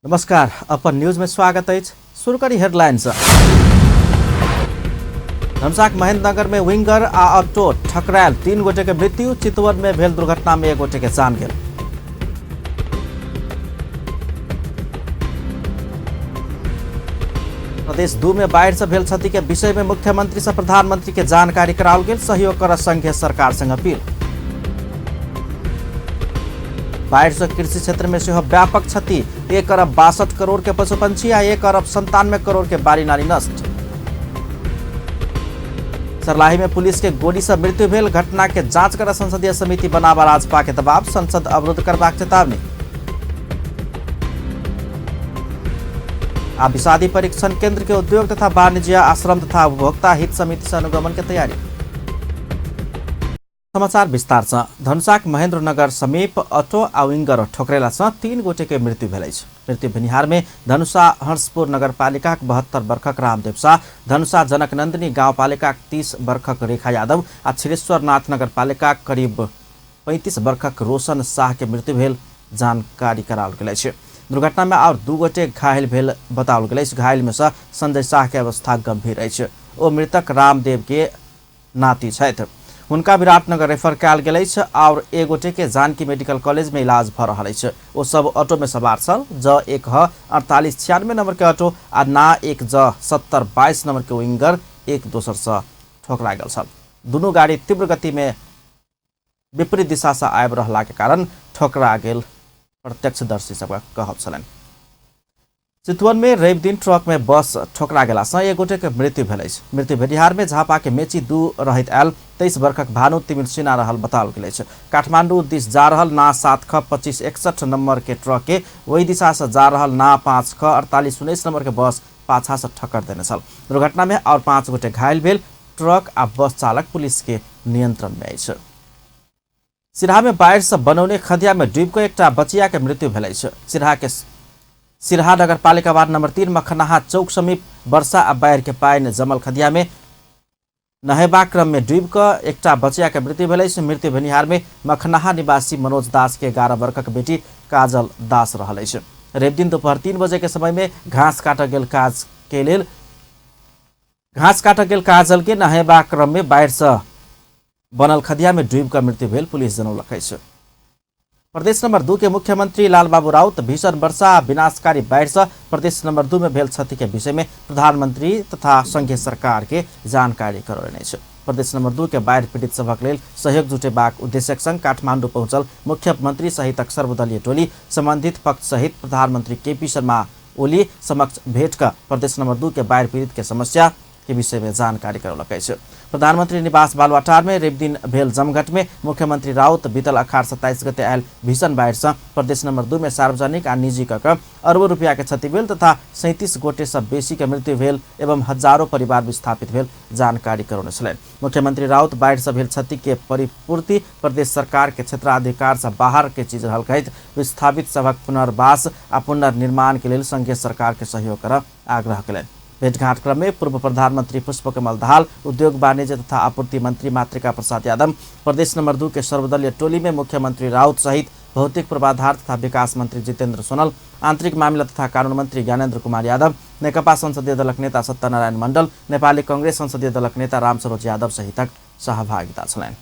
नमस्कार, अपन न्यूज में स्वागत अछि। शुरू करी हेडलाइन से। धनुषाक महेंद्रनगर में विंगर आ ऑटो ठकरायल 3 गोटे के मृत्यु। चितवन में भेल दुर्घटना में 1 गोटे के जान गेल। प्रदेश 2 में बाढ़ि से भेल क्षति के विषय में मुख्यमंत्री से प्रधानमंत्री के जानकारी कराओल गेल। सहयोग कर संघीय सरकार संग अपील। बाढ़ि से कृषि क्षेत्र में सेहो व्यापक क्षति। 1 अरब 62 करोड़ के पशु पंछी आ 1 अरब 97 करोड़ के बाड़ी नाली नष्ट। सरलाही में पुलिस के गोली से मृत्यु भेल। घटना के जांच कर संसदीय समिति बनाबा राजपा के दबाव। संसद अवरुद्ध करबाक चेतावनी। आ विषादी परीक्षण केंद्र के उद्योग तथा वाणिज्य आश्रम तथा उपभोक्ता हित समिति से अनुगमन के तैयारी। समाचार विस्तार से। धनुषाक महेंद्रनगर समीप ऑटो आ विंगर ठोकरेला से 3 गोटे के मृत्यु भेल अछि। मृत्यु भेनिहार में धनुषा हर्षपुर नगरपालिकाक 72 बरखक रामदेव शाह, धनुषा जनकनंदिनी गांवपालिकाक 30 बरखक रेखा यादव आ क्षीरेश्वरनाथ नगरपालिकाक करीब 35 बरखक रोशन शाह के मृत्यु भेल जानकारी कराओल गेल अछि। दुर्घटना में और 2 गोटे घायल भेल बताओल गेल अछि। घायल में से संजय शाह के अवस्था गंभीर अछि। ओ मृतक रामदेव के नाती छथि। हुनका विराटनगर रेफर कयल गेल अछि और 1 गोटे के जानकी मेडिकल कॉलेज में इलाज भ रहल अछि। ओ सब ऑटो में सवार छल। ज 1 ह 4896 नंबर के ऑटो आ ना 1 ज 7022 नंबर के विंगर एक दोसर से ठोकरा गेल छल। दुनू गाड़ी तीव्र गति में विपरीत दिशा से आबि रहला के कारण ठोकरा गेल प्रत्यक्षदर्शी सबके कहब छलनि। चितवन में रवि दिन ट्रक में बस ठोकरा गेला से 1 गोटे के मृत्यु भेल अछि। मृत्यु भेनिहार में झापा के मेची 2 रहैत आयल 23 बरखक भानु तिमिर सिन्हा रहल बताओल गेल अछि। काठमांडू दिस जा रहल ना 7 ख 2561 नंबर के ट्रक के वही दिशा से जा रहल ना 5 ख 4819 नंबर के बस पाछा से ठक्कर देने छल। दुर्घटना में और 5 गोटे घायल भेल। ट्रक आ बस चालक पुलिस के नियंत्रण में अछि। सिरहा में बाढ़ि से बनौने खदिया में डूबि कऽ एकटा बचिया के मृत्यु भेल अछि। सिरहा नगरपालिका वार्ड नंबर 3 मखनाहा चौक समीप वर्षा आ बाढ़ि के पानि जमल खदिया में नहेबाक क्रम में डूबि कऽ एकटा बचिया के मृत्यु भेल अछि। मृत्यु भेनिहार में मखनाहा निवासी मनोज दास के 11 बरखक बेटी काजल दास रहल अछि। रवि दिन दोपहर 3 बजे के समय में घास काटऽ गेल काज के लेल घास काटऽ गेल काजल के नहेबाक क्रम में बाढ़ि से बनल खदिया में डूबि कऽ मृत्यु भेल पुलिस जनौलक अछि। प्रदेश नंबर 2 के मुख्यमंत्री लालबाबू राउत भीषण वर्षा आ विनाशकारी बाढ़ि से प्रदेश नंबर 2 में भेल क्षति के विषय में प्रधानमंत्री तथा संघीय सरकार के जानकारी करौलनि अछि। प्रदेश नंबर 2 के बाढ़ि पीड़ित सभक लेल सहयोग जुटेबाक उद्देश्यक संग काठमांडू पहुंचल मुख्यमंत्री सहितक सर्वदलीय टोली संबंधित पक्ष सहित प्रधानमंत्री केपी शर्मा ओली समक्ष भेंट कऽ प्रदेश नंबर 2 के बाढ़ि पीड़ित के समस्या के विषय में जानकारी करौलक अछि। प्रधानमंत्री निवास बालुवाटार में रवि दिन भेल जमघट में मुख्यमंत्री राउत बीतल अखाड़ 27 गते आयल भीषण बाढ़ि से प्रदेश नंबर 2 में सार्वजनिक आ निजी कऽ कऽ अरबों रुपया के क्षति भेल तथा 37 गोटे से बेसी के मृत्यु भेल एवं हजारों परिवार विस्थापित भेल जानकारी करौने छलनि। मुख्यमंत्री राउत बाढ़ि से भेल क्षति के परिपूर्ति प्रदेश सरकार के क्षेत्राधिकार से बाहर के चीज रहल कहैत विस्थापित सभक पुनर्वास आ पुनर्निर्माण के लेल संघीय सरकार के सहयोग करऽ आग्रह कयलनि। भेंटघाट क्रम में पूर्व प्रधानमंत्री पुष्पकमल दाहाल, उद्योग वाणिज्य तथा आपूर्ति मंत्री मातृका प्रसाद यादव, प्रदेश नंबर 2 के सर्वदलीय टोली में मुख्यमंत्री राउत सहित भौतिक पूर्वाधार तथा विकास मंत्री जितेंद्र सोनल, आंतरिक मामिला तथा कानून मंत्री ज्ञानेन्द्र कुमार यादव, नेकपा संसदीय दलक नेता सत्यनारायण मंडल, नेपाली कांग्रेस संसदीय दलक नेता रामसरोज यादव सहितक सहभागिता छलनि।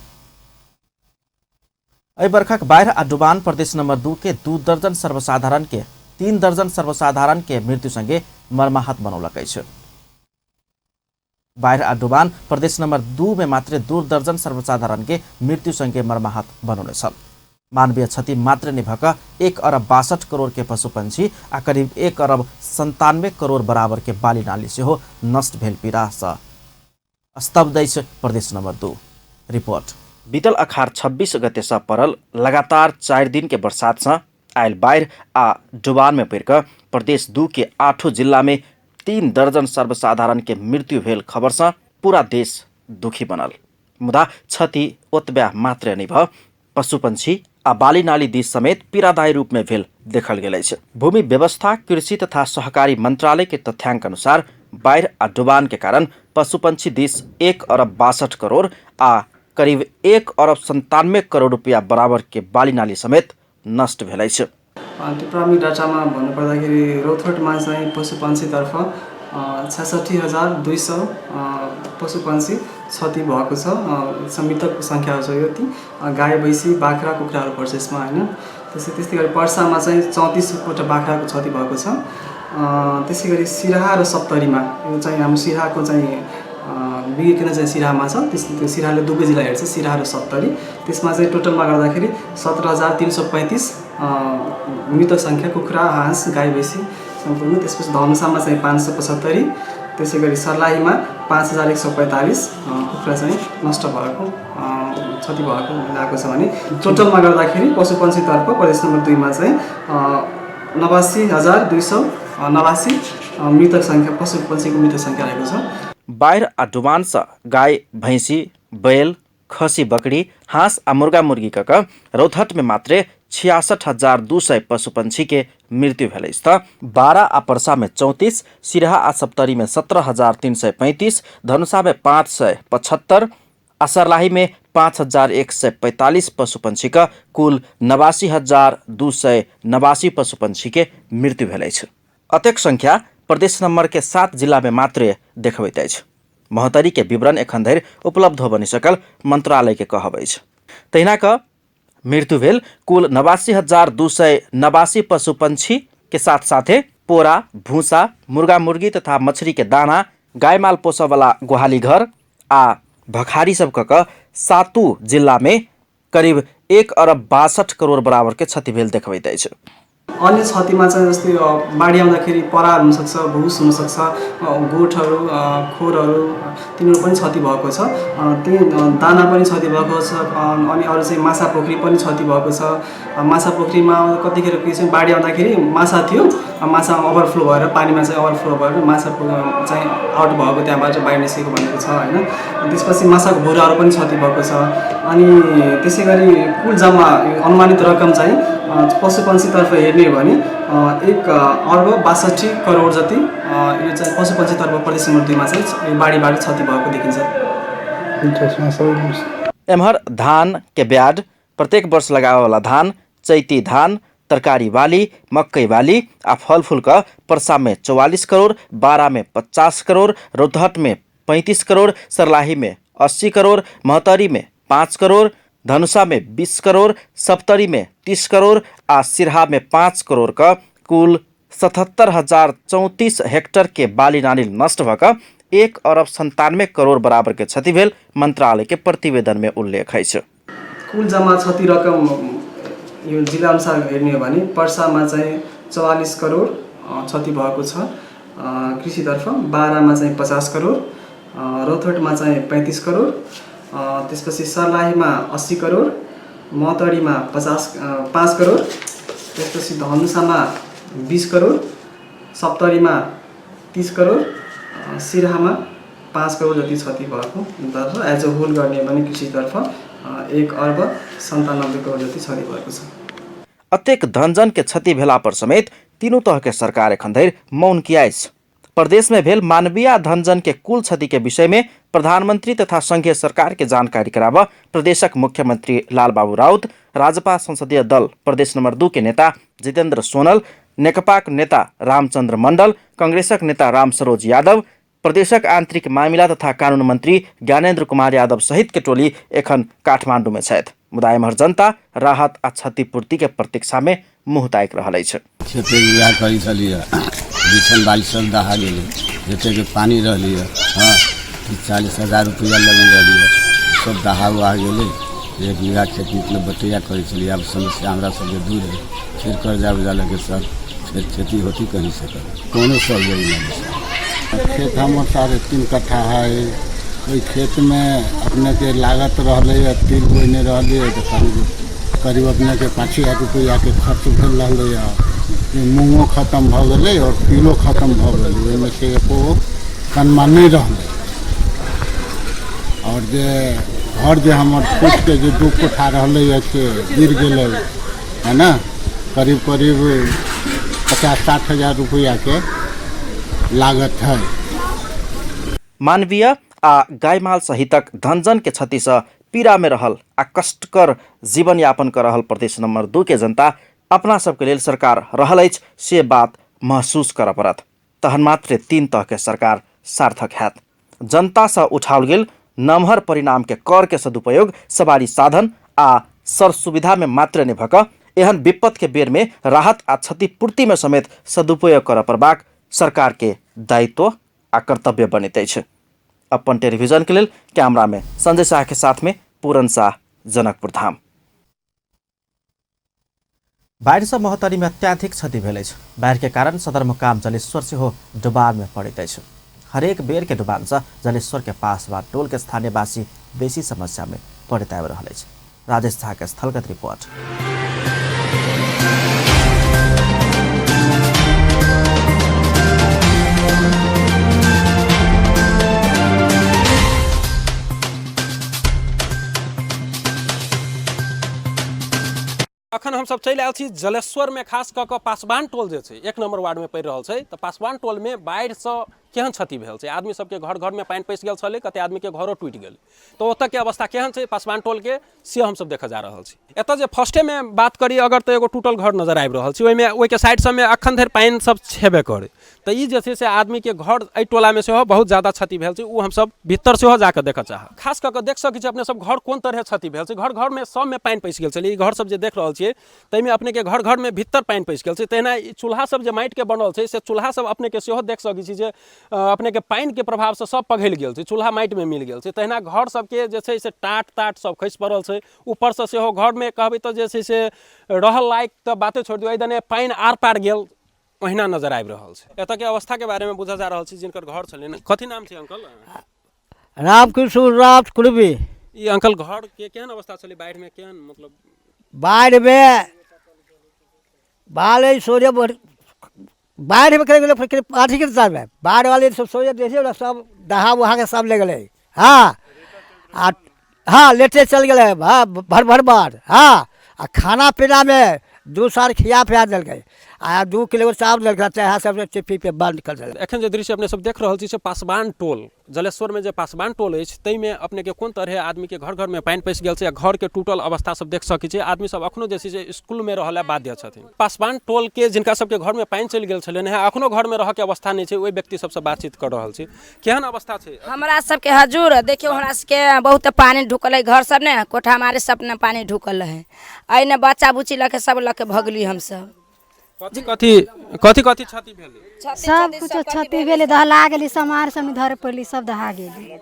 एहि बरखक बाढ़ि आ डुबान प्रदेश नंबर 2 के 2 दर्जन सर्वसाधारण के 3 दर्जन सर्वसाधारण के मृत्यु संगे मर्माहत बनौलक अछि। बाढ़ि आ डुबान प्रदेश नंबर 2 में मात्र 2 दर्जन सर्वसाधारण के मृत्यु संगे मर्माहत बनौने छल। मानवीय क्षति मात्र नहि भऽ कऽ 1 अरब 62 करोड़ के पशु पंछी आ करीब 1 अरब 97 करोड़ बराबर के बाली नाली सेहो नष्ट भेल पीड़ा सँ स्तब्ध अछि प्रदेश नंबर 2। रिपोर्ट। बीतल अखाड़ 26 गते सँ पड़ल लगातार 4 दिन के बरसात सँ आयल बाढ़ि आ डुबान में पड़ि कऽ प्रदेश 2 के 8 जिला में 3 दर्जन सर्वसाधारण के मृत्यु भेल खबर सँ पूरा देश दुखी बनल। मुदा क्षति ओतबे मात्र नहि भऽ पशु पंछी आ बाली नाली दिस समेत पीड़ादायी रूप में भेल देखल गेल अछि। भूमि व्यवस्था, कृषि तथा सहकारी मंत्रालय के तथ्यांक अनुसार बाढ़ि आ डुबान के कारण पशु पंछी दिस 1 अरब 62 करोड़ आ करीब 1 अरब 97 करोड़ रुपया बराबर के बाली नाली समेत नष्ट भेल अछि। त्यो प्रारम्भिक डाटामा भन्नुपर्दाखेरि रौतहटमा चाहिँ पशुपन्छीतर्फ 66,200 पशुपन्छी क्षति भएको छ। मृतकको सङ्ख्या छ यो ती गाई भैँसी बाख्रा कुखुराहरू पर्छ यसमा होइन। त्यसै त्यस्तै गरी पर्सामा चाहिँ 34वटा बाख्राको क्षति भएको छ। त्यसै गरी सिराहा र सप्तरीमा यो चाहिँ हाम्रो सिराहाको चाहिँ बिग्रिकन चाहिँ सिराहामा छ। त्यो सिराहाले दुवै जिल्ला हेर्छ, सिराहा र सप्तरी। त्यसमा चाहिँ टोटलमा गर्दाखेरि 17,335 मृतक सङ्ख्या कुखुरा हाँस गाई भैँसी सम्पूर्ण। त्यसपछि धनुषामा चाहिँ 575, त्यसै गरी सर्लाहीमा 5,145 कुखुरा चाहिँ नष्ट भएको क्षति भएको आएको छ भने टोटलमा गर्दाखेरि पशुपन्छीतर्फ प्रदेश नम्बर 2 मा चाहिँ 89,289 मृतक सङ्ख्या पशुपन्छीको मृतक सङ्ख्या रहेको छ। बाढ़ि आ डुबान सँ गाय भैंसी बैल खसी बकरी हाँस आ मुर्गा मुर्गी क रौतहट में मात्रे 66,200 पशुपन्छी के मृत्यु भेल अछि त 12 आ परसा में 34, सिरहा आ सप्तरी में 17,335, धनुषा में 575 आ सर्लाही में 5,145 पशुपन्छी क कुल 89,289 पशुपन्छी के मृत्यु भेल अछि। अतेक संख्या प्रदेश नंबर के 7 जिला में मात्रे देखबैत अछि। महोत्तरी के विवरण एखन धरि उपलब्ध हो बनि सकल मंत्रालय के कहब अछि। तहिना क मृत्यु भेल कुल 89,289 पशुपन्छी के साथ साथे पोरा भूसा मुर्गा मुर्गी तथा मछली के दाना गाय माल पोसऽवला गोहाली घर आ भखारी सब क 7 जिला में करीब 1 अरब 62 करोड़ बराबर के क्षति भेल देखबैत अछि। अन्य क्षतिमा चाहिँ जस्तै बाढी आउँदाखेरि परार हुनसक्छ, भुस हुनसक्छ, गोठहरू, खोरहरू तिनीहरू पनि क्षति भएको छ। त्यही दाना पनि क्षति भएको छ। अनि अरू चाहिँ माछा पोखरी पनि क्षति भएको छ। माछा पोखरीमा कतिखेर के चाहिँ बाढी आउँदाखेरि माछा थियो, माछा ओभरफ्लो भएर पानीमा चाहिँ ओभरफ्लो भएर माछा चाहिँ आउट भएको, त्यहाँबाट बाहिर निस्केको भनेको छ होइन। त्यसपछि माछाको भुराहरू पनि क्षति भएको छ। अनि त्यसै गरी कुल जम्मा अनुमानित रकम चाहिँ पशुपन्छीतर्फ हेर्ने हो भने 1 अर्ब 62 करोड जति यो चाहिँ पशुपन्छीतर्फ प्रदेश नम्बर 2 मा चाहिँ यो बाढीबाट क्षति भएको देखिन्छ। एम्हर धान के ब्याड प्रत्येक वर्ष लगावेवाला धान, चैती धान, तरकारी बाली, मकई बाली आ फलफूल का परसा में 44 करोड़, बारा में 50 करोड़, रौतहट में 35 करोड़, सर्लाही में 80 करोड़, महोत्तरी में 5 करोड़, धनुषा में 20 करोड़, सप्तरी में 30 करोड़ आ सिरहा में 5 करोड़ का कुल 77,034 हेक्टर के बाली नानी नष्ट भऽ कऽ 1 अरब 97 करोड़ बराबर के क्षति भेल मंत्रालय के प्रतिवेदन में उल्लेख अछि। कुल जम्मा क्षति रकम यो जिल्ला अनुसार हेर्ने हो भने पर्सामा चाहिँ 44 करोड क्षति भएको छ कृषितर्फ, बारामा चाहिँ 50 करोड, रौतहटमा चाहिँ 35 करोड, त्यसपछि सर्लाहीमा 80 करोड, महोत्तरीमा 5 करोड, त्यसपछि धनुषामा 20 करोड, सप्तरीमा 30 करोड, सिराहामा 5 करोड जति क्षति भएको तर्फ एज अ होल गर्ने भने कृषितर्फ 1 अर्ब 97 करोड जति क्षति भएको छ। अतेक धनजन के क्षति भेला पर समेत तीनू तह के सरकार एखन धरि मौन किया अछि। प्रदेश में भेल मानवीय धनजन के कुल क्षति के विषय में प्रधानमंत्री तथा संघीय सरकार के जानकारी कराबऽ प्रदेशक मुख्यमंत्री लालबाबू राउत, राजपा संसदीय दल प्रदेश नंबर 2 के नेता जितेंद्र सोनल, नेकपाक नेता रामचंद्र मंडल, कांग्रेसक नेता राम सरोज यादव, प्रदेशक आंतरिक मामिला तथा कानून मंत्री ज्ञानेन्द्र कुमार यादव सहित के टोली एखन काठमांडू में छथि। मुदा एम्हर जनता राहत आ क्षतिपूर्ति के प्रतीक्षा में मुँह ताकि रहल अछि। खेते बियाह करै छलियै, बिछन बाली सब दहा गेलै, जतेक पानी रहलियै, हाँ 40,000 रुपैआ लगने रहलियै, सब दहा उहा गेलै। 1 बीघा खेत मतलब बटैया करै छलियै, आब समस्या हमरा सबके दूर है, फिर कर्जा उर्जा लगे सब फिर खेती होती कहीं से कहीं, कोनो सहयोग नहीं। खेत हमर 3.5 कट्ठा है, ओहि खेतमे अपने के लागत रहलै, तिल बोने रहलियै तऽ करीब अपने के 5,000 रुपैआ के खर्च भेल रहलै। मूँगो खत्म भऽ गेलै और तिलो खत्म भऽ गेलै, ओहिमे से एको कनमा नहि रहलै। और जे घर जे हमर फूटके जे 2 कोठा रहलै से गिर गेलै है ना, करीब करीब 50-60 हजार रुपैआ के लागत है। मानवीय आ गायमाल सहितक धनजन के क्षति से पीड़ा में रहल आ कष्टकर जीवन यापन कर रहल प्रदेश नंबर 2 के जनता अपना सबके लेल सरकार रहल अछि से बात महसूस करऽ पड़त, तहन मात्रे 3 तहके सरकार सार्थक हैत। जनतासँ उठाओल गेल नमहर परिणामके करके सदुपयोग सवारी साधन आ सर सुविधामे मात्रे नहि भऽ कऽ एहन विपत्तिके बेरमे राहत आ क्षतिपूर्तिमे समेत सदुपयोग करऽ पड़बाक सरकारके दायित्व आ कर्तव्य बनैत अछि। अपन टेलीविजनके लेल कैमरामे संजय शाहके साथमे पूरन शाह, जनकपुर धाम। बाढ़िसँ महोत्तरीमे अत्याधिक क्षति भेल अछि। बाढ़िके कारण सदरमुकाम जलेश्वर सेहो डुबानमे पड़ैत अछि। हरेक बेरके डुबानसँ जलेश्वरके पासवान टोलके स्थानीयवासी बेसी समस्यामे पड़ैत आबि रहल अछि। राजेश झा के स्थलगत रिपोर्ट। अखन हमसब चलि आयल छी जलेश्वरमे, खास कऽ कऽ पासवान टोल जे छै 1 नंबर वार्डमे पड़ि रहल छै। तऽ पासवान टोलमे बाढ़िसँ केहन क्षति भेल छै, आदमी सबके घर घरमे पानि पैसि गेल छलै, कते आदमीके घरो टूटि गेलै, तऽ ओतऽके अवस्था केहन छै पासवान टोलके से हमसब देखऽ जा रहल छी। एतऽ जे फर्स्टेमे बात करी अगर तऽ एगो टूटल घर नजर आबि रहल छै, ओहिमे ओहिके साइड सबमे अखन धरि पानि सब छेबे करै, तऽ ई जे छै से आदमीके घर एहि टोलामे सेहो बहुत ज्यादा क्षति भेल छै। ओ हमसब भीतर सेहो जाकऽ देखऽ चाहब। खास कऽ कऽ देख सकै छी अपने सब घर कोन तरहे क्षति भेल छै, घर घरमे सबमे पानि पैसि गेल छलै। ई घर सब जे देख रहल छियै ताहिमे अपनेके घर घरमे भीतर पानि पैसि गेल छै। तहिना ई चूल्हा सब जे माटिके बनल छै से चूल्हा सब अपनेके सेहो देख सकै छी जे अपनेके पानिके प्रभावसँ सब पघलि गेल छै, चूल्हा माटिमे मिल गेल छै। तहिना घर सबके जे छै से टाट ताट सब खसि पड़ल छै, ऊपरसँ सेहो घरमे कहबै तऽ जे छै से रहल लायक तऽ बाते छोड़ि दियौ, एहि दने पानि आर पार गेल ओहिना नजर आबि रहल छै। एतऽके अवस्थाके बारेमे बुझऽ जा रहल छी जिनकर घर छलनि, कथी नाम छै अंकल? रामकृष्ण राज कुर्मी। ई अंकल घर के केहन अवस्था छलै बाढ़िमे, केहन मतलब? बाढ़िमे बाढ़ सोझे बाढ़िमे करे गेलै अथी के सालमे बाढ़ वाले सब सोझे देखियौ ने सब दहा उहा के सब ले गेलै। हाँ आ हाँ लेटे चल गेलै भर भर बाढ़। हाँ आ खाना पीनामे 2 साल खिया पिया देलकै आ 2 किलो चावल देलकै, चाहे सब पी पे बंद कर देलकै। एखन जे दृश्य अपने सब देख रहल छी से पासवान टोल जलेश्वरमे जे पासवान टोल अछि ताहिमे अपनेके कोन तरहे आदमीके घर घरमे पानि पैसि गेल छै आ घरके टूटल अवस्था सब देख सकै छी। आदमी सब अखनो जे छै से स्कूलमे रहऽ लए बाध्य छथिन। पासवान टोलके जिनका सबके घरमे पानि चलि गेल छलनि हेँ, अखनो घरमे रहऽके अवस्था नहि छै, ओहि व्यक्ति सबसँ बातचीत कऽ रहल छी। केहन अवस्था छै? हमरा सबके हजूर देखियौ, हमरा सबके बहुत पानि ढुकल है घर सब ने, कोठा मारे सब ने पानि ढुकल है, एहिने बच्चा बुच्ची लऽ के सब लऽ के भगली हमसब। कथी कथी कथी कथी क्षति भेलै? सब कुछ क्षति भेलै, दहला गेली, सामान सब धरे पड़ली, सब दहा गेली,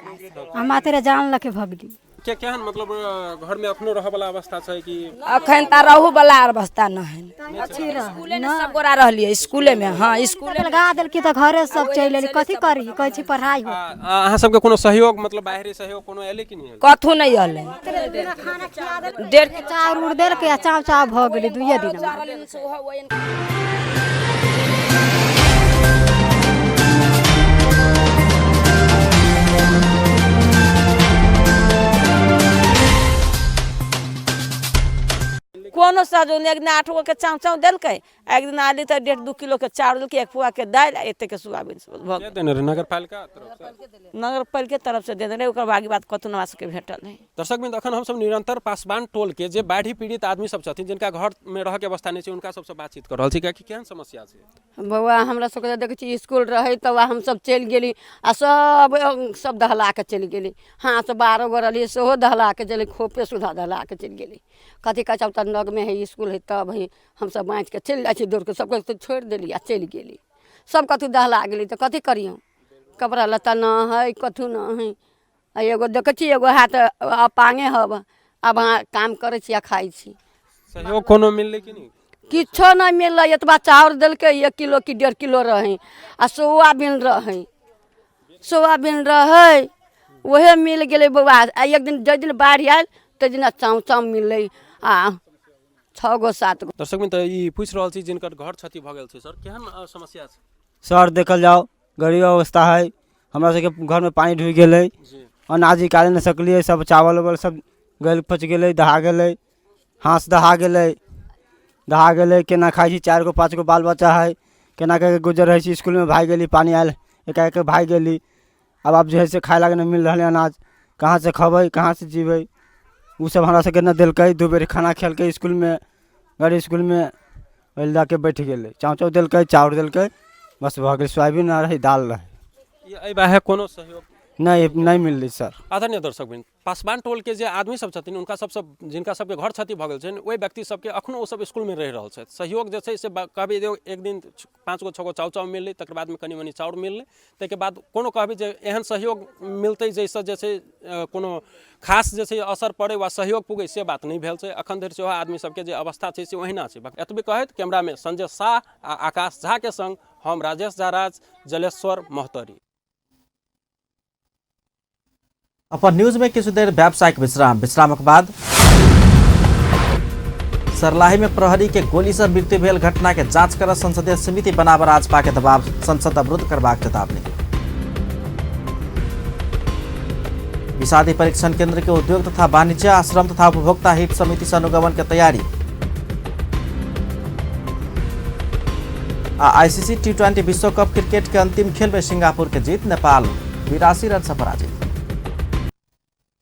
हम मात्र जान लऽ के भगली। के केहन मतलब घर में अखनो रहऽ वाला अवस्था छै कि? अखन तऽ रहू वाला अवस्था न है। स्कूले में सब गोरा रहलियै स्कूले में। हाँ स्कूले लगा देलकी तऽ घरे सब चलि एली, कथी करी, कहै छी पढ़ाई हो। अहाँ सबके कोनो सहयोग मतलब बाहरी सहयोग कोनो एलै कि नहि एलै? कथू नहि एलै। डेढ़ चाउर उड़ देलकै आ चाव चाव भऽ गेलै दुइये दिन में। कोनो सहयोग नहि। एक दिन 8 गो के चाँव चाँव देलकै, एक दिन आली तऽ 1.5 2 किलो के चाउर देलकै, 1 पुआ के दालि आ एते के सोयाबीन भऽ गेल। देने रहै नगरपालिका तरफ से? नगरपालिके तरफ से देने रहै, ओकर बाकी बात कतहु हमरा सबके भेटल नहि। दर्शक बिंद, अखन हमसब निरंतर पासवान टोल के जे बाढ़ि पीड़ित आदमी सब छथिन, जिनका घर में रह के अवस्था नहीं छै, उनका सबसे बातचीत कर रहल छी। कियाकि केहन समस्या छै? बौआ, हमरा सबके देखै छी स्कूल रहै तऽ हमसब चलि गेली आ सब दहला के चलि गेली। हाथ 12 गो रहलियै सेहो दहला के चलि, खोपे सुधा दहला के चलि गेली। कथी कहै छै, आब तऽ लगमे है स्कूल है तब है हमसब बाँचि के चलि जाइ छी दौड़ के, सबके छोड़ि देली आ चलि गेली। सब कथू दहला गेली तऽ कथी करियौ, कपड़ा लत्ता न है, कथू न है। आ एगो देखै छी एगो हाथ अपांगे हब, आब अहाँ काम करै छी आ खाइ छी। सहयोग कोनो मिललै कि नहि? किछो नहि मिललै। एतबा चाउर देलकै 1 किलो कि 1.5 किलो रहै आ सोयाबीन रहै, सोयाबीन रहै उहे मिल गेलै बौआ। आ एक दिन जाहि दिन बाढ़ि आयल ताहि दिना चाँव चाँव मिललै आ 6 गो 7 गो। दर्शक मित्र, ई पूछि रहल छी जिनकर घर क्षति भऽ गेल छै, सर केहन समस्या छै? सर देखल जाओ गरीब अवस्था है, हमरा सबके घरमे पानि ढुकि गेलै, अनाज निकाले नहि सकलियै, सब चावल उवल सब गलि पचि गेलै, दहा गेलै, हाँस दहा गेलै, दहा गेलै, केना खाइ छी? 4 गो 5 गो बाल बच्चा है, केना कऽ गुजर होइ छै? इसकुलमे भागि गेली, पानि आयल एकाएक भागि गेली। आब जे है से खाइ लागी नहि मिल रहलै अनाज, कहाँसँ खबै, कहाँसँ जीबै? ओसब हमरा सबके नहि देलकै। 2 बेर खाना खेलकै इसकुलमे, गरीब इसकुलमे। ओहि लऽ कऽ बैठ गेलै। चाँव चाँव देलकै, चाउर देलकै, बस भऽ गेलै। सोयाबीन नहि रहै, दालि रहै। एहि बाहे कोनो सहयोग नहि, नहि मिललै सर। आदरणीय दर्शकवृन्द, पासवान टोलके जे आदमी सब छथिन, हुनका सबसँ जिनका सबके घर क्षति भऽ गेल छनि, ओहि व्यक्ति सबके अखनो ओ सब स्कूलमे रहि रहल छथि। सहयोग जे छै से कहबै जे एक दिन 5 गो 6 गो चाउ चाउ मिललै, तकर बादमे कनि मनि चाउर मिललै, ताहिके बाद कोनो कहबै जे एहन सहयोग मिलतै जाहिसँ जे छै कोनो खास जे छै असर पड़ै वा सहयोग पुगै, से बात नहि भेल छै। अखन धरि सेहो आदमी सबके जे अवस्था छै से ओहिना छै। एतबे कहैत कैमरामे संजय साह आ आकाश झाके संग हम राजेश झा राज, जलेश्वर, महोत्तरी। अपन न्यूज में किछु देर व्यावसायिक विश्राम। विश्रामक बाद सर्लाही में प्रहरी के गोली से मृत्यु भेल घटना के जांच कर संसदीय समिति बनाब राजपा के दबाव, संसद अवरुद्ध करबाक चेतावनी। विषादी परीक्षण केंद्र के उद्योग तथा वाणिज्य, आश्रम तथा उपभोक्ता हित समिति से अनुगमन के तैयारी। आ आईसीसी टी20 विश्व कप क्रिकेट के अंतिम खेल में सिंगापुर के जीत, नेपाल 82 रन से पराजित।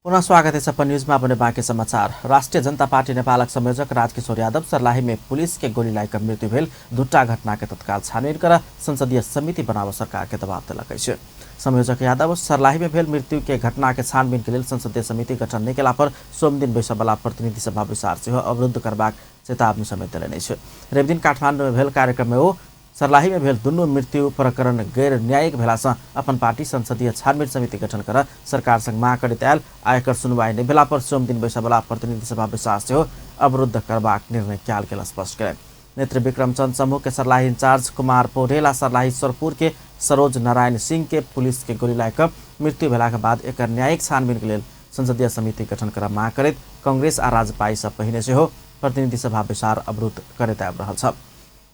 पुनः स्वागत है अपन न्यूज में अपने बाकी समाचार। राष्ट्रिय जनता पार्टी नेपालक संयोजक राजकिशोर यादव सर्लाही में पुलिस के गोली लागि मृत्यु भेल दुटा घटना के तत्काल छानबीन कर संसदीय समिति बनाव सरकार के दबाव देलक अछि। संयोजक यादव सर्लाही में भेल मृत्यु के घटना के छानबीन के लेल संसदीय समिति गठन नहि केला पर सोमदिन बैसबला प्रतिनिधि सभा बैसार सेहो अवरुद्ध करबाक चेतावनी समेत देलनि अछि। रविदिन काठमाडौँ में भेल कार्यक्रम में ओ सर्लाही में भेल दुनू मृत्यु प्रकरण गैर न्यायिक भेलासँ अपन पार्टी संसदीय छानबीन समिति गठन कर सरकार संग माग करैत आयल आ एकर सुनवाई नहि भेला पर सोमदिन बैसबला प्रतिनिधि सभा बैसार सेहो अवरुद्ध करबाक निर्णय कयल गेल स्पष्ट कयलनि। नेत्र विक्रमचंद समूह के सर्लाही इंचार्ज कुमार पौडेल आ सर्लाही ईश्वरपुर के सरोज नारायण सिंह के पुलिस के गोली लागि कऽ मृत्यु भेलाक बाद एकर न्यायिक छानबीन के लेल संसदीय समिति गठन कर माग करैत कांग्रेस आ राजपाई सँ पहिने सेहो प्रतिनिधि सभा बैसार अवरुद्ध करैत आबि रहल छल।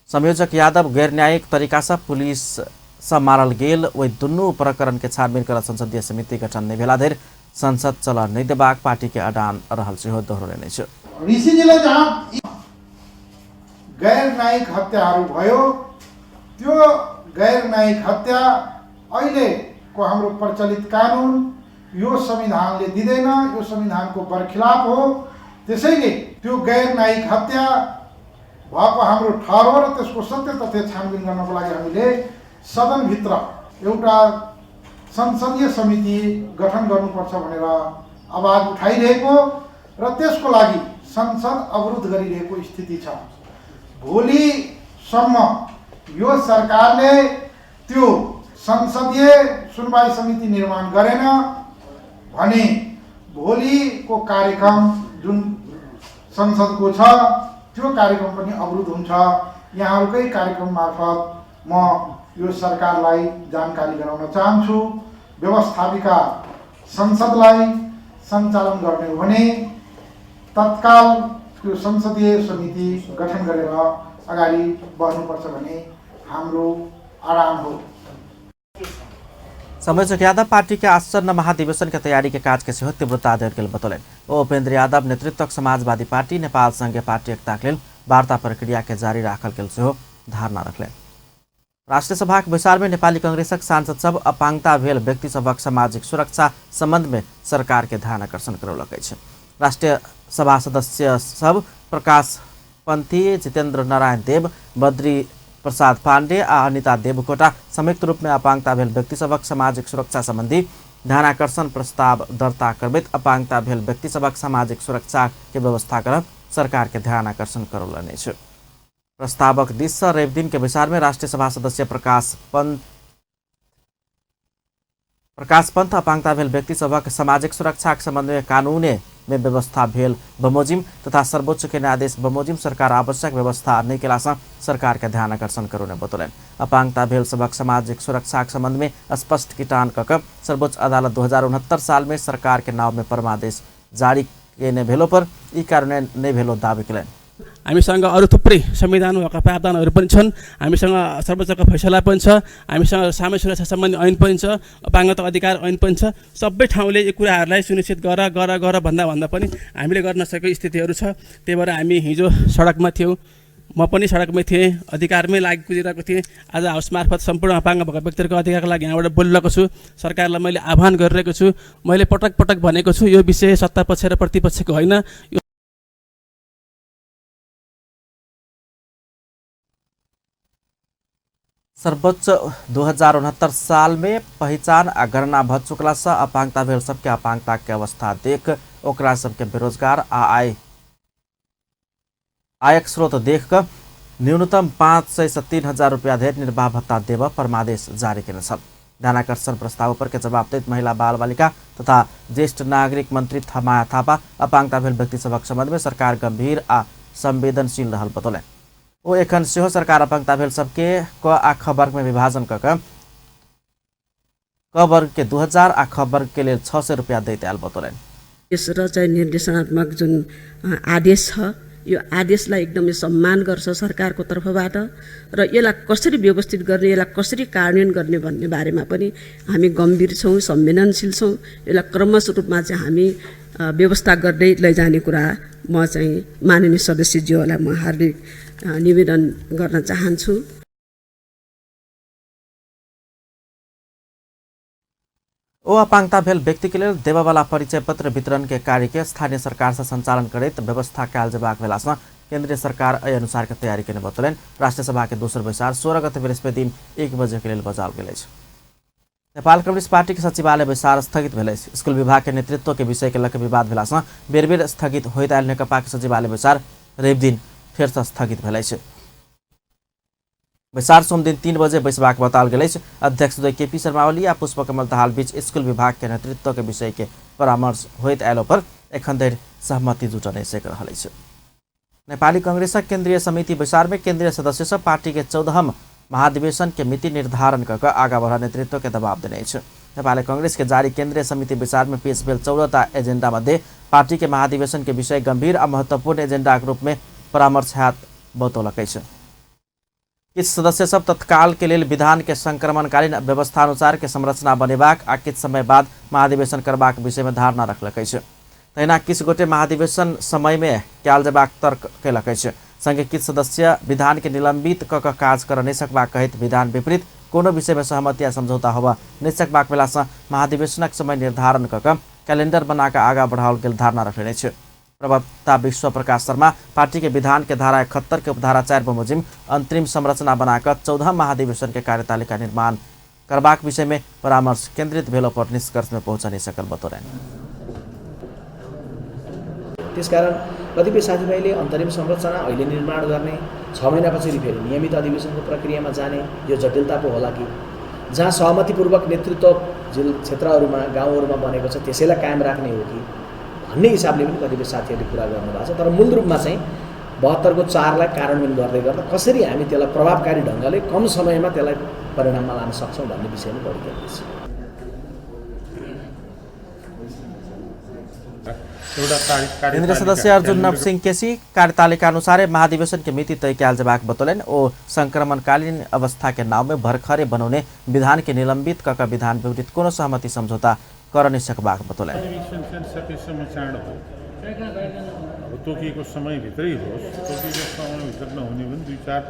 संयोजक यादव गैर न्यायिक तरीका से पुलिस से मारल गेल ओहि दुनू प्रकरण के छानबीन कर संसदीय समिति गठन नहि भेला धरि संसद चलऽ नहि देबाक पार्टी के अडान रहल सेहो दोहरौलनि अछि। ऋषिजीलाई जहाँ गैर न्यायिक हत्याहरू भयो, त्यो गैर न्यायिक हत्या अहिलेको हाम्रो प्रचलित कानुन यो संविधानले दिँदैन, यो संविधानको बरखिलाफ हो। त्यसैले त्यो गैर न्यायिक हत्या भएको हाम्रो ठहर हो र त्यसको सत्य तथ्य छानबिन गर्नको लागि हामीले सदनभित्र एउटा संसदीय समिति गठन गर्नुपर्छ भनेर आवाज उठाइरहेको र त्यसको लागि संसद अवरुद्ध गरिरहेको स्थिति छ। भोलिसम्म यो सरकारले त्यो संसदीय सुनवाई समिति निर्माण गरेन भने भोलिको कार्यक्रम जुन संसदको छ त्यो कार्यक्रम पनि अवरुद्ध हुन्छ। यहाँहरूकै कार्यक्रम मार्फत म यो सरकारलाई जानकारी गराउन चाहन्छु। व्यवस्थापिका संसदलाई सञ्चालन गर्ने हो भने तत्काल त्यो संसदीय समिति गठन गरेर अगाडि बढ्नुपर्छ भन्ने हाम्रो आह्वान हो। संयोजक यादव पार्टी के आसन्न महाधिवेशन के तैयारी के काज के सेहो तीव्रता देल गेल बतौलनि। ओ उपेंद्र यादव नेतृत्वक समाजवादी पार्टी नेपाल संघीय पार्टी एकताक लेल वार्ता प्रक्रिया के जारी राखल गेल सेहो धारणा रखलनि। राष्ट्रिय सभाक बैसार में नेपाली कांग्रेसक सांसद सब अपांगता भेल व्यक्ति सभक सामाजिक सुरक्षा संबंध में सरकार के ध्यान आकर्षण करौलक अछि। राष्ट्रिय सभा सदस्य सब प्रकाश पंथी, जितेंद्र नारायण देव, बद्री प्रसाद पाण्डे आ अनिता देवकोटा संयुक्त रूप में अपांगता भेल व्यक्ति सभक सामाजिक सुरक्षा संबंधी ध्यानाकर्षण प्रस्ताव दर्ता करबैत अपांगता भेल व्यक्ति सभक सामाजिक सुरक्षा के व्यवस्था करब सरकार के ध्यान आकर्षण करौलनि अछि। प्रस्तावक दिस से रवि दिन के बैसार में राष्ट्रिय सभा सदस्य प्रकाश पंथ अपांगता भेल व्यक्ति सभक सामाजिक सुरक्षा के संबंध में कानूने में व्यवस्था भेल बमोजिम तथा सर्वोच्च के आदेश बमोजिम सरकार आवश्यक व्यवस्था नहीं केला से सरकार के ध्यान आकर्षण करौने बतौलनि। अपांगता भेल सभक सामाजिक सुरक्षा के संबंध में स्पष्ट किटान कऽ सर्वोच्च अदालत 2069 साल में सरकार के नाव में परमादेश जारी केने भेलो पर ई कार्यान्वयन नहीं भेलो दावी केलनि। हामीसँग अरू थुप्रै संविधान भएका प्रावधानहरू पनि छन्, हामीसँग सर्वोच्चको फैसला पनि छ, हामीसँग सामाजिक सुरक्षा सम्बन्धी ऐन पनि छ, अपाङ्गता अधिकार ऐन पनि छ। सबै ठाउँले यी कुराहरूलाई सुनिश्चित गर गर गर भन्दा भन्दा पनि हामीले गर्न नसकेको स्थितिहरू छ। त्यही भएर हामी हिजो सडकमा थियौँ, म पनि सडकमै थिएँ, अधिकारमै लागि कुदिरहेको थिएँ। आज हाउस मार्फत सम्पूर्ण अपाङ्ग भएका व्यक्तिहरूको अधिकारको लागि यहाँबाट बोलिरहेको छु। सरकारलाई मैले आह्वान गरिरहेको छु, मैले पटक पटक भनेको छु, यो विषय सत्ता पक्ष र प्रतिपक्षको होइन। यो सर्वोच्च 2069 साल में पहिचान आ गणना भ चुकला से अपांगता भेल सबके अपांगता के अवस्था देख ओकरा सबके बेरोजगार आ आयक स्रोत देख क न्यूनतम 500 से 3000 रुपया धरि निर्वाह भत्ता देब परमादेश जारी केने छल। ध्यानाकर्षण प्रस्ताव पर के जवाब दैत महिला बाल बालिका तथा ज्येष्ठ नागरिक मंत्री माया थापा अपांगता भेल व्यक्ति सभक संबंध में सरकार गंभीर आ संवेदनशील रहल बतौलनि। ओ एखन सेहो सरकार अपांगता भेल सबके क आ ख वर्ग में विभाजन क क वर्ग के 2000 आ ख वर्ग के लेल 600 रुपया दैत आयल बतौलनि। यस र चाहिँ निर्देशनात्मक जुन आदेश छ यो आदेशलाई एकदमै सम्मान गर्छ सरकारको तर्फबाट र यसलाई कसरी व्यवस्थित गर्ने, यसलाई कसरी कार्यान्वयन गर्ने भन्ने बारेमा पनि हामी गम्भीर छौँ, संवेदनशील छौँ। यसलाई क्रमशः रूपमा चाहिँ हामी व्यवस्था गर्दै लैजाने कुरा म चाहिँ माननीय सदस्यज्यूहरूलाई म हार्दिक निवेदन गर्न चाहन्छु। ओ अपांगता भेल व्यक्ति के लेल देबयवला परिचय पत्र वितरण के कार्य के स्थानीय सरकार से संचालन करैत व्यवस्था कयल जेबाक भेला सँ केंद्रीय सरकार एहि अनुसार के तैयारी केने बतौलनि। राष्ट्रिय सभा के दोसर बैसार 16 गते बृहस्पति दिन 1 बजे के लेल बजाओल गेल अछि। नेपाल कम्युनिस्ट पार्टी के सचिवालय बैसार स्थगित भेल अछि। स्कूल विभाग के नेतृत्व के विषय के लऽ कऽ विवाद भेला सँ बेर बेर स्थगित होइत आयल नेकपा के सचिवालय बैसार रवि दिन फेर सँ स्थगित भेल अछि। बैसार सोमदिन 3 बजे बैसबाक बताओल गेल अछि। अध्यक्ष द्वय केपी शर्मा ओली आ पुष्पकमल दाहाल बीच स्कूल विभाग के नेतृत्व के विषय के परामर्श होइत आयल पर एखन धरि सहमति जुटऽ नहि सकि रहल अछि। नेपाली कांग्रेसक केंद्रीय समिति बैसार में केंद्रीय सदस्य सब पार्टी के 14वां महाधिवेशन के मिति निर्धारण कऽ आगा बढ़ा नेतृत्व के दबाव देने अछि। नेपाली कांग्रेस के जारी केंद्रीय समिति बैसार में पेश भेल 14टा एजेंडा मध्ये पार्टी के महाधिवेशन के विषय गंभीर आ महत्वपूर्ण एजेंडा के रूप में परामर्श हैत बतौलक अछि। किछु सदस्य सब तत्काल के लेल विधान के संक्रमणकालीन व्यवस्था अनुसार के संरचना बनेबाक आ किछु समय बाद महाधिवेशन करबाक विषय में धारणा रखलक अछि। तहिना किछु गोटे महाधिवेशन समय में कयल जेबाक तर्क कयलक अछि। संगे किछु सदस्य विधान के निलंबित क कऽ काज कर नहि सकबाक कहैत विधान विपरीत कोनो विषय में सहमति आ समझौता होबय नहि सकबाक भेला सँ महाधिवेशनक समय निर्धारण क कऽ कैलेंडर बना कऽ आगाँ बढ़ाओल गेल धारणा रखलनि अछि। प्रवक्ता विश्व प्रकाश शर्मा पार्टी के विधान के धारा 71 के उपधारा 4 बमोजिम अंतरिम संरचना बनाकर 14 महाधिवेशन के कार्यतालिका निर्माण करबाक विषय में परामर्श केंद्रित भेलो पर निष्कर्ष में पहुँच नहीं सकल बतौलनि। त्यसकारण कतिपय साथीभाइले अन्तरिम संरचना अहिले निर्माण गर्ने, 6 महिनापछि फेरि नियमित अधिवेशनको प्रक्रियामा जाने यो जटिलता पो होला कि जहाँ सहमतिपूर्वक नेतृत्व जिल्ला क्षेत्रहरूमा गाउँहरूमा बनेको छ त्यसैलाई कायम राख्ने हो कि भन्ने हिसाबले पनि कतिपय साथीहरूले कुरा गर्नुभएको छ। तर मूल रूपमा चाहिँ 72को 4लाई कार्यान्वयन गर्दै गर्दा कसरी हामी त्यसलाई प्रभावकारी ढङ्गले कम समयमा त्यसलाई परिणाममा लान सक्छौँ भन्ने विषयमा बढी केन्द्रित छ। केन्द्रीय सदस्य अर्जुन नवसिंह केसी कार्यतालिका अनुसार महाधिवेशन के मिति तय कयल जेबाक बतौलनि। ओ संक्रमणकालीन अवस्था के नाव में भरखरे बनौने विधान के निलंबित क कऽ विधान विपरीत कोनो सहमति समझौता कर नहीं सकबाक बतौलनि। सकेसम्म चाँडो हो, अब तोकिएको समयभित्रै होस्, तोकिएको समयभित्र नहुने पनि 2-4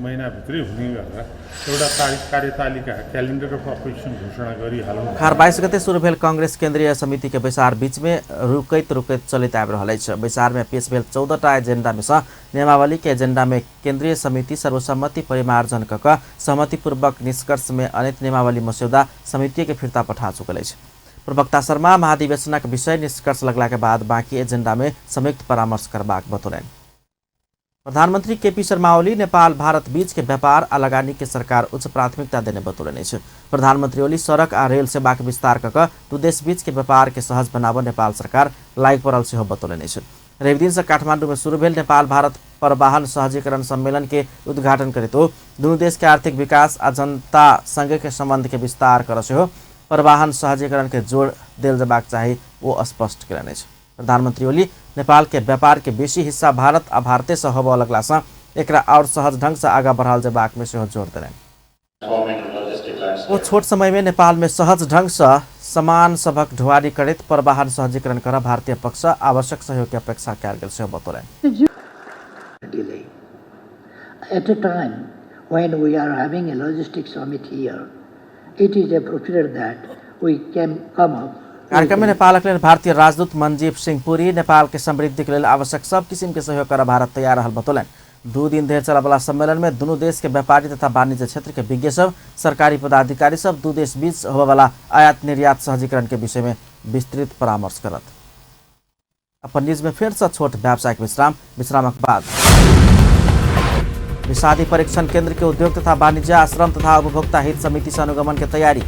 महिनाभित्रै हुने गरेर एउटा कार्यतालिका क्यालेन्डर अफ अपरेसन घोषणा गरिहालौँ। अखार 22 गते शुरू भेल कांग्रेस केंद्रीय समिति के बैसार बीच में रुकैत रुकैत चलैत आबि रहल अछि। बैसार में पेश भेल 14टा एजेंडा में सँ नियमावली के एजेंडा में केंद्रीय समिति सर्वसम्मति परिमार्जन क कऽ सहमतिपूर्वक निष्कर्ष में अनेक नियमावली मस्यौदा समिति के फिर्ता पठा चुकल अछि। प्रवक्ता शर्मा महाधिवेशनक विषय निष्कर्ष लगला के बाद बाकी एजेंडा में संयुक्त परामर्श करबाक बतौलनि। प्रधानमंत्री केपी शर्मा ओली नेपाल भारत बीच के व्यापार आ लगानी के सरकार उच्च प्राथमिकता देने बतौलनि अछि। प्रधानमंत्री ओली सड़क आ रेल सेवा के विस्तार क कऽ दू देश बीच के व्यापार के सहज बनाबऽ नेपाल सरकार लागि पड़ल सेहो बतौलनि अछि। रविदिन से काठमांडू में शुरू भेल नेपाल भारत परिवहन सहजीकरण सम्मेलन के उद्घाटन करैत ओ दुनू देश के आर्थिक विकास आ जनता संगे के संबंध के विस्तार कर सेहो परिवहन सहजीकरण के जोड़ देल जेबाक चाही ओ स्पष्ट कयलनि अछि। प्रधानमंत्री ओली नेपाल के व्यापार के बेसी हिस्सा भारत आ भारते से होबय लगला सँ एकरा और सहज ढंग से आगाँ बढ़ाओल जेबाक में सेहो जोर देलनि। ओ छोट समय में नेपाल में सहज ढंग से सामान सभक ढुवानी करैत परिवहन सहजीकरण कर भारतीय पक्ष सँ आवश्यक सहयोग के अपेक्षा कयल गेल सेहो बतौलनि। At a time when we are having a logistics summit here, it is appropriate that we can come up. कार्यक्रम में नेपालक लेल भारतीय राजदूत मंजीव सिंह पुरी नेपाल के समृद्धि के लेल आवश्यक सब किसिम के सहयोग कर भारत तैयार रहल बतौलनि। 2 दिन धरि चलयवला सम्मेलन में दुनू देश के व्यापारी तथा वाणिज्य क्षेत्र के विज्ञ सब, सरकारी पदाधिकारी सब दू देश बीच होबयवला आयात निर्यात सहजीकरण के विषय में विस्तृत परामर्श करत। अपन न्यूज में फिर से छोट व्यावसायिक विश्राम। विश्रामक बाद विषादी परीक्षण केंद्र के उद्योग तथा वाणिज्य आश्रम तथा उपभोक्ता हित समिति से अनुगमन के तैयारी।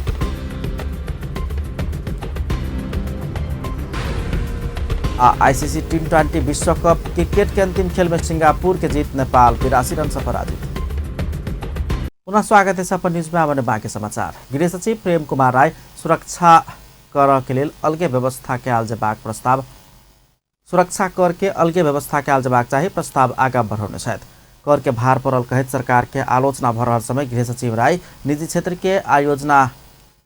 आईसीसी T20 विश्व कप क्रिकेट के अंतिम खेल में सिंगापुर के जीत, नेपाल 82 रन से पराजित। पुनः स्वागत है अपन न्यूज में। आने बाकी समाचार। गृह सचिव प्रेम कुमार राय सुरक्षा कर के लेल अलगे व्यवस्था कयल जेबाक प्रस्ताव सुरक्षा कर के अलगे व्यवस्था कयल जेबाक चाही प्रस्ताव आगा बढ़ौने छथि। कर के भार पड़ल कहैत सरकार के आलोचना भऽ रहल समय गृह सचिव राय निजी क्षेत्र के आयोजना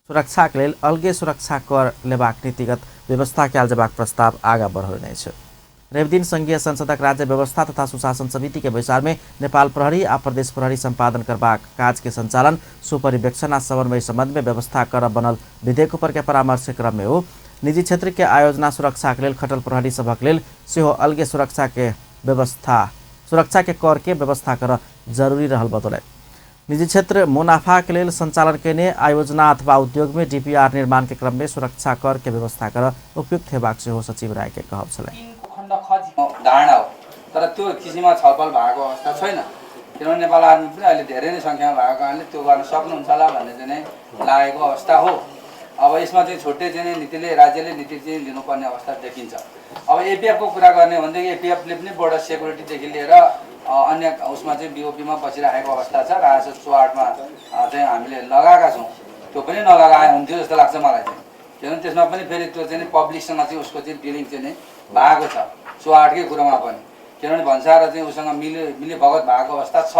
सुरक्षा के लेल अलगे सुरक्षा कर लेबाक नीतिगत व्यवस्था कयल जेबाक प्रस्ताव आगा बढ़ौने अछि। रविदिन संघीय संसदक राज्य व्यवस्था तथा सुशासन समिति के बैसार में नेपाल प्रहरी आ प्रदेश प्रहरी सम्पादन करबाक काज के संचालन, सुपरिवेक्षण आ समन्वय संबंध में व्यवस्था कर बनल विधेयक ऊपर के परामर्श के क्रम में ओ निजी क्षेत्र के आयोजना सुरक्षा के लेल खटल प्रहरी सभक लेल सेहो अलगे सुरक्षा के व्यवस्था सुरक्षा के कर के व्यवस्था कर जरूरी रहल बतौलनि। निजी क्षेत्र मुनाफा के लेल संचालन केने आयोजना अथवा उद्योग में डीपीआर निर्माण के क्रम में सुरक्षा कर के व्यवस्था कर उपयुक्त हेबाक सेहो सचिव राय के कहब छलनि। धारणा हो, तर त्यो किसिममा छलफल भएको अवस्था छैन, किनभने नेपाल आर्मी पनि अहिले धेरै नै सङ्ख्यामा भएको कारणले त्यो गर्न सक्नुहुन्छ होला भन्ने चाहिँ नै लागेको अवस्था हो। अब यसमा चाहिँ छुट्टै चाहिँ नीतिले राज्यले नीति चाहिँ लिनुपर्ने अवस्था देखिन्छ। अब एपिएफको कुरा गर्ने हो भनेदेखि एपिएफले पनि बोर्डर सेक्युरिटीदेखि लिएर अन्य उसमा चाहिँ बिओपीमा बसिराखेको अवस्था छ। राजस्व चुहाटमा चाहिँ हामीले लगाएका छौँ, त्यो पनि नलगाए हुन्थ्यो जस्तो लाग्छ मलाई चाहिँ, किनभने त्यसमा पनि फेरि त्यो चाहिँ पब्लिकसँग चाहिँ उसको चाहिँ डिलिङ चाहिँ नै भएको छ चुहाटकै कुरोमा पनि, किनभने भन्सार चाहिँ उसँग मिलिभगत भएको अवस्था छ।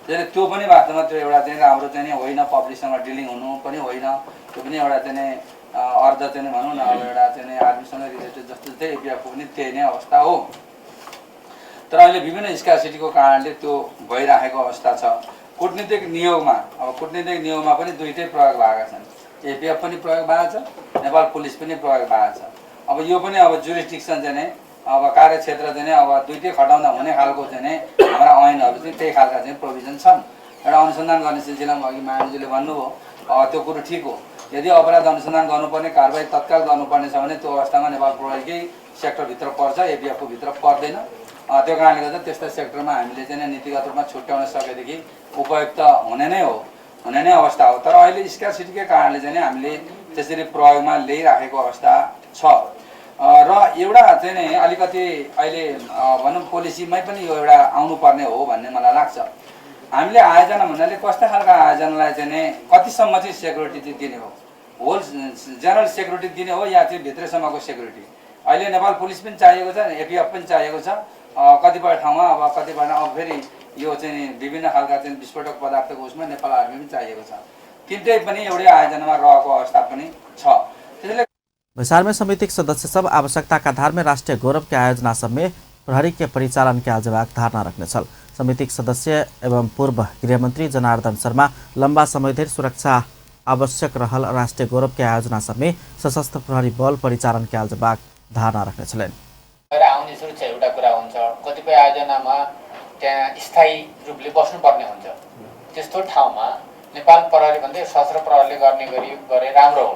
त्यसले त्यो पनि वास्तवमा त्यो एउटा चाहिँ राम्रो चाहिँ होइन, पब्लिकसँग डिलिङ हुनु पनि होइन, त्यो पनि एउटा चाहिँ अर्ध चाहिँ भनौँ न अब एउटा चाहिँ आर्मीसँग रिलेटेड जस्तो चाहिँ एपिएफको पनि त्यही नै अवस्था हो। तर अहिले विभिन्न स्कार्सिटीको कारणले त्यो भइराखेको अवस्था छ। कूटनीतिक नियोगमा अब कूटनीतिक नियोगमा पनि दुईटै प्रयोग भएका छन्, एपिएफ पनि प्रयोग भएको छ, नेपाल पुलिस पनि प्रयोग भएको छ। अब यो पनि अब जुरिस्डिक्सन चाहिँ नै अब कार्यक्षेत्र चाहिँ नै अब दुईटै खटाउँदा हुने खालको चाहिँ नै हाम्रा ऐनहरू चाहिँ त्यही खालका चाहिँ प्रोभिजन छन्। एउटा अनुसन्धान गर्ने सिलसिलामा अघि मायाजीले भन्नुभयो त्यो कुरो ठिक हो। यदि अपराध अनुसन्धान गर्नुपर्ने कारबाही तत्काल गर्नुपर्ने छ भने त्यो अवस्थामा नेपाल प्रहरीकै सेक्टरभित्र पर्छ, एपिएफको भित्र पर्दैन। त्यो कारणले गर्दा त्यस्ता सेक्टरमा हामीले चाहिँ नीतिगत रूपमा छुट्याउन सकेदेखि उपयुक्त हुने नै हो, हुने नै अवस्था हो। तर अहिले स्कार्सिटीकै कारणले चाहिँ हामीले त्यसरी प्रयोगमा ल्याइराखेको अवस्था छ। र एउटा चाहिँ नि अलिकति अहिले भनौँ पोलिसीमै पनि यो एउटा आउनुपर्ने हो भन्ने मलाई लाग्छ। हामीले आयोजना भन्नाले कस्ता खालका आयोजनालाई चाहिँ नि कतिसम्म चाहिँ सेक्युरिटी चाहिँ दिने हो, होल जेनरल सेक्युरिटी दिने हो या चाहिँ भित्रसम्मको सेक्युरिटी। अहिले नेपाल पुलिस पनि चाहिएको छ, एपिएफ पनि चाहिएको छ कतिपय ठाउँमा। अब कतिपय अब फेरि यो चाहिँ विभिन्न खालका चाहिँ विस्फोटक पदार्थको उसमा नेपाल आर्मी पनि चाहिएको छ। तिनटै पनि एउटै आयोजनामा रहेको अवस्था पनि छ। त्यसैले बैसार में समितिक सदस्य सब आवश्यकता के आधार में राष्ट्रिय गौरव के आयोजना सब में प्रहरी के परिचालन के जेबाक धारणा रखने छल। समितिक सदस्य एवं पूर्व गृहमंत्री जनार्दन शर्मा लंबा समय धरि सुरक्षा आवश्यक रहल राष्ट्रिय गौरव के आयोजना सब में सशस्त्र प्रहरी बल परिचालन के जेबाक धारणा रखने छलनि। आउने सुरक्षा एउटा कुरा हुन्छ, कतिपय आयोजनामा त्यहाँ स्थायी रूपले बस्नुपर्ने हुन्छ। त्यस्तो ठाउँमा नेपाल प्रहरी भन्दै सशस्त्र प्रहरीले गर्ने गरी गरे राम्रो हो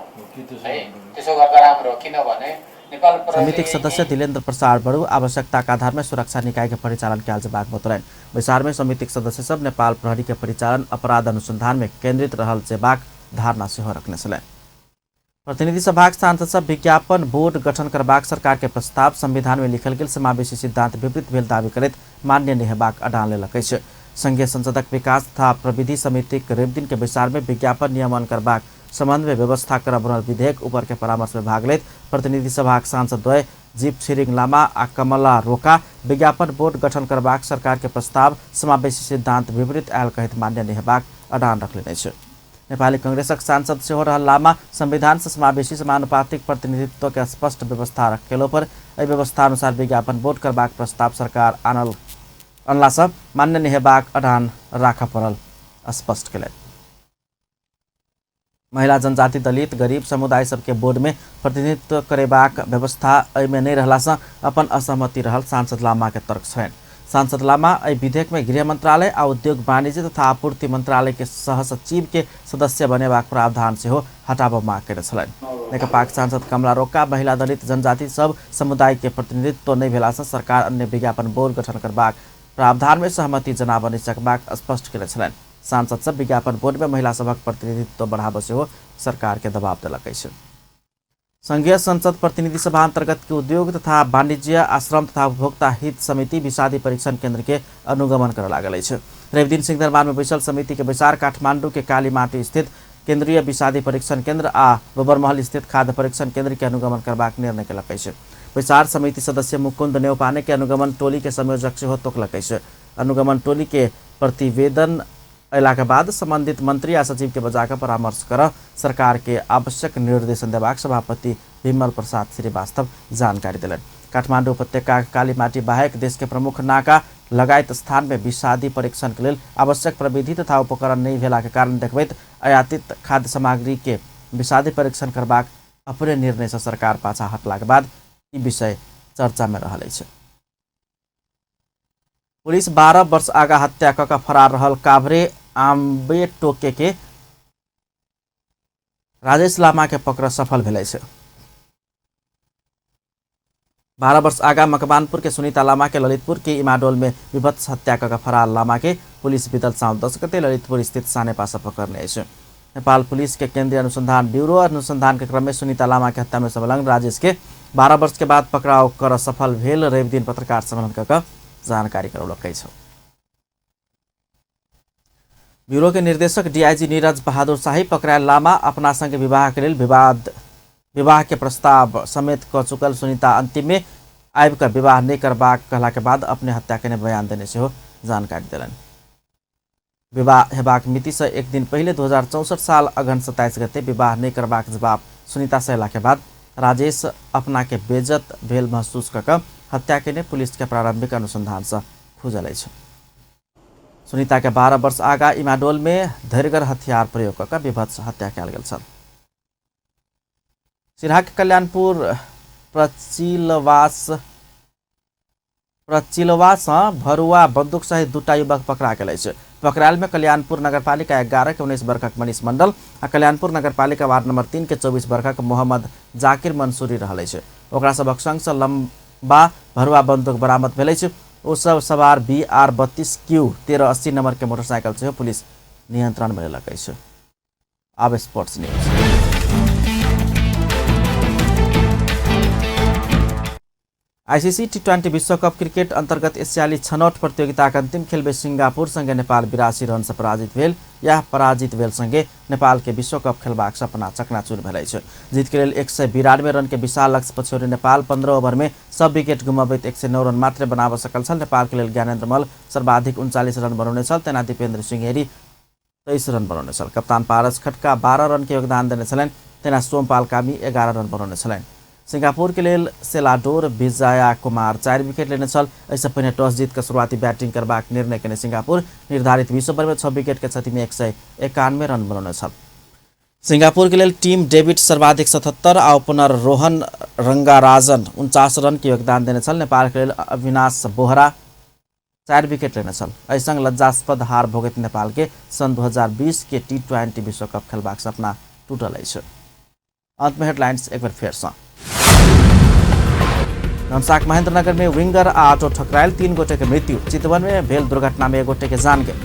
है, त्यसो गर्दा राम्रो हो, किनभने नेपाल समितिक सदस्य दिलेन्द्र प्रसाद बडू आवश्यकता के आधार में सुरक्षा निकाय के परिचालन कयल जेबाक बतौलनि। बैसार में समितिक सदस्य सब नेपाल प्रहरी के परिचालन अपराध अनुसंधान में केंद्रित रहल जेबाक धारणा सेहो रखने छलनि। प्रतिनिधि सभाक सांसद सब विज्ञापन बोर्ड गठन करबाक सरकार के प्रस्ताव संविधान में लिखल गेल समावेशी सिद्धांत विपरीत भेल दावी करैत मान्य नहि हेबाक अडान लेलक अछि। संघीय संसदक विकास तथा प्रविधि समितिक रविदिन के बैसार में विज्ञापन नियमन करबाक संबंध में व्यवस्था कर बनल विधेयक ऊपर के परामर्श में भाग लैत प्रतिनिधि सभाक सांसद द्वय जीप छिरिङ लामा आ कमला रोका विज्ञापन बोर्ड गठन करबाक सरकार के प्रस्ताव समावेशी सिद्धांत विपरीत आयल कहैत मान्य नहि हेबाक अडान रखलनि अछि। नेपाली कांग्रेसक सांसद सेहो रहल लामा संविधान से समावेशी समानुपातिक प्रतिनिधित्व के स्पष्ट व्यवस्था रखेलो पर एहि व्यवस्था अनुसार विज्ञापन बोर्ड करबाक प्रस्ताव सरकार अनला सँ मान्य नहि हेबाक अडान राखऽ पड़ल स्पष्ट केलनि। महिला, जनजाति, दलित, गरीब समुदाय सबके बोर्ड में प्रतिनिधित्व करेबाक व्यवस्था एहिमे नहि रहला सँ अपन असहमति रहल सांसद लामा के तर्क छनि। सांसद लामा एहि विधेयक में गृह मंत्रालय आ उद्योग वाणिज्य तथा आपूर्ति मंत्रालय के सहसचिव के सदस्य बनेबाक प्रावधान सेहो हटाबऽ माग कयने छलनि। नेकपाक सांसद कमला रोका महिला दलित जनजाति सब समुदाय के प्रतिनिधित्व नहि भेला सँ सरकार अन्य विज्ञापन बोर्ड गठन करबाक प्रावधान में सहमति जनाबऽ नहि सकबाक स्पष्ट कयने छलनि। सांसद सब विज्ञापन बोर्ड में महिला सभक प्रतिनिधित्व बढ़ाबऽ सेहो सरकार के दबाव देलक अछि। संघीय संसद प्रतिनिधि सभा अंतर्गत के उद्योग तथा वाणिज्य आ श्रम तथा उपभोक्ता हित समिति विषादी परीक्षण केंद्र के अनुगमन करऽ लागल अछि। रविदिन सिंहदरबार में बैसल समिति के बैसार काठमांडू के कालीमाटी स्थित केंद्रीय विषादी परीक्षण केंद्र आ बबरमहल स्थित खाद्य परीक्षण केंद्र के अनुगमन करबाक निर्णय केलक अछि। बैसार समिति सदस्य मुकुंद नेउपाने के अनुगमन टोली के संयोजक सेहो तोकलक अछि। अनुगमन टोली के प्रतिवेदन अयलाक बाद संबंधित मंत्री आ सचिव के बजाकऽ परामर्श कर सरकार के आवश्यक निर्देशन देबाक सभापति विमल प्रसाद श्रीवास्तव जानकारी देलनि। काठमांडू उपत्यका कालीमाटी बाहेक देश के प्रमुख नाका लगायत स्थान में विषादी परीक्षण के लेल आवश्यक प्रविधि तथा उपकरण नहि भेला के कारण देखबैत आयातित खाद्य सामग्री के विषादी परीक्षण करबाक अपने निर्णय से सरकार पाछा हटलाक बाद ई विषय चर्चा में रहल अछि। पुलिस 12 वर्ष आगा हत्या कऽ फरार रहल काभ्रे आम्बे टोके के राजेश लामा के पकड़ सफल भेल अछि। 12 वर्ष आगा मकवानपुर के सुनीता लामा के ललितपुर के इमाडोल में विभत्स हत्या कऽ फरार लामा के पुलिस बीतल साउन 10 गते ललितपुर स्थित सानेपा से पकड़ने अछि। नेपाल पुलिस के केंद्रीय अनुसंधान ब्यूरो अनुसंधान के क्रम में सुनीता लामा के हत्या में संलग्न राजेश के 12 वर्ष के बाद पकड़ाव कर सफल भेल रवि दिन पत्रकार सम्मेलन कऽ जानकारी करौलक अछि। ब्यूरो के निर्देशक डीआईजी नीरज बहादुर शाही पकड़ायल लामा अपना संग विवाह के लेल विवाह के प्रस्ताव समेत कऽ चुकल सुनीता अंतिम में आबि कऽ विवाह नहि करबाक कहला के बाद अपने हत्या केने बयान देने सेहो जानकारी देलनि। विवाह हेबाक मिति से एक दिन पहिले 2064 साल अगहन 27 गते विवाह नहि करबाक जवाब सुनीता सहला के बाद राजेश अपना के बेइज्जत भेल महसूस कऽ कऽ हत्या केने पुलिस के प्रारंभिक अनुसंधान से खुजल अछि। सुनीता के 12 वर्ष आगा इमाडोल में धरिगर हथियार प्रयोग कऽ कऽ विभत्स हत्या कयल गेल छल। सिरहा के कल्याणपुर प्रचिलवा से भरुआ बंदूक सहित 2 युवक पकड़ा गेल अछि। पकड़ायल में कल्याणपुर नगरपालिका 11 के 19 वर्षक मनीष मंडल आ कल्याणपुर नगरपालिका वार्ड नंबर 3 के 24 वर्षक मोहम्मद जाकिर मंसूरी रहल अछि। ओकरा सभक संग से लंबा भरुआ बंदूक बरामद भेल अछि। ओ सब सवार BR 32 Q 1380 number के मोटरसाइकिल सेहो पुलिस नियंत्रण में लेलक अछि। आब स्पोर्ट्स न्यूज। आईसीसी T20 विश्वकप क्रिकेट अंतर्गत एशियाली छनौट प्रतियोगिताक अंतिम खेल में सिंगापुर संगे नेपाल 82 रन से पराजित भेल। यह पराजित भेल संगे नेपाल के विश्वकप खेलबाक सपना चकनाचूर भेल अछि। जीत के लेल 192 रन के विशाल लक्ष्य पछौने नेपाल 15 ओवर में सब विकेट गुमाबैत 109 रन मात्र बनाबऽ सकल छल। नेपाल के लेल ज्ञानेन्द्र मल्ल सर्वाधिक 39 रन बनौने छल, तेना दीपेन्द्र सिंह 23 रन बनौने छल। कप्तान पारस खड्का 12 रन के योगदान देने छलनि, तेना सोमपाल कामी 11 रन बनौने छलनि। सिंगापुर के लेल सेलाडोर विजया कुमार 4 विकेट लेने छल। एहिसँ पहिने टॉस जीत कऽ शुरुआती बैटिंग करबाक निर्णय केने सिंगापुर निर्धारित 20 ओवर में 6 विकेट के क्षति में 191 रन बनौने छल। सिंगापुर के लेल टीम डेविड सर्वाधिक 77 आ ओपनर रोहन रंगाराजन 49 रन के योगदान देने छल। नेपाल के लेल अविनाश बोहरा 4 विकेट लेने छल। एहि संग लज्जास्पद हार भोगैत नेपाल के सन् 2020 के T20 विश्वकप खेलबाक सपना टूटल अछि। अंत में हेडलाइंस एक बेर फेर सँ। धनुषाक महेंद्रनगर में विंगर आ ऑटो ठकरायल 3 गोटे के मृत्यु। चितवन में भेल दुर्घटना में 1 गोटे के जान गेल।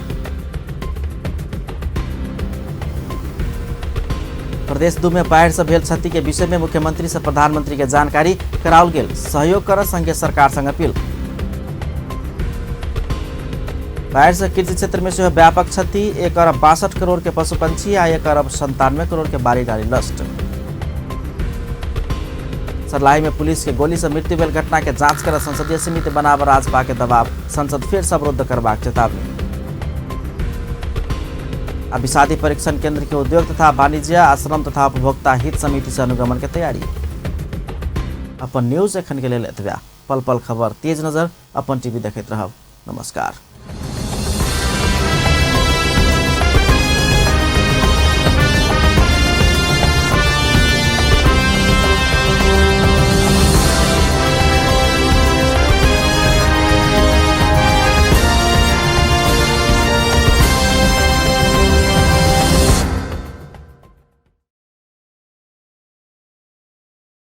प्रदेश 2 में बाढ़ि से भेल क्षति के विषय में मुख्यमंत्री से प्रधानमंत्री के जानकारी कराओल गेल। सहयोग कर संघीय सरकार संग अपील। बाढ़ि से कृषि क्षेत्र में सेहो व्यापक क्षति। 1 अरब 62 करोड़ के पशु पंछी आ 1 अरब 97 करोड़ के बाड़ी डाली नष्ट। सरलाही में पुलिस के गोली से मृत्यु भेल घटना के जांच कर संसदीय समिति बनाब राजपा के दबाव। संसद फेर से अवरुद्ध करबाक चेतावनी। आ विषादी परीक्षण केंद्र के उद्योग तथा वाणिज्य आ श्रम तथा उपभोक्ता हित समिति से अनुगमन के तैयारी। अपन न्यूज एखन के लेल एतबे। पल पल खबर तेज नजर अपन टीवी देखैत रहब। नमस्कार।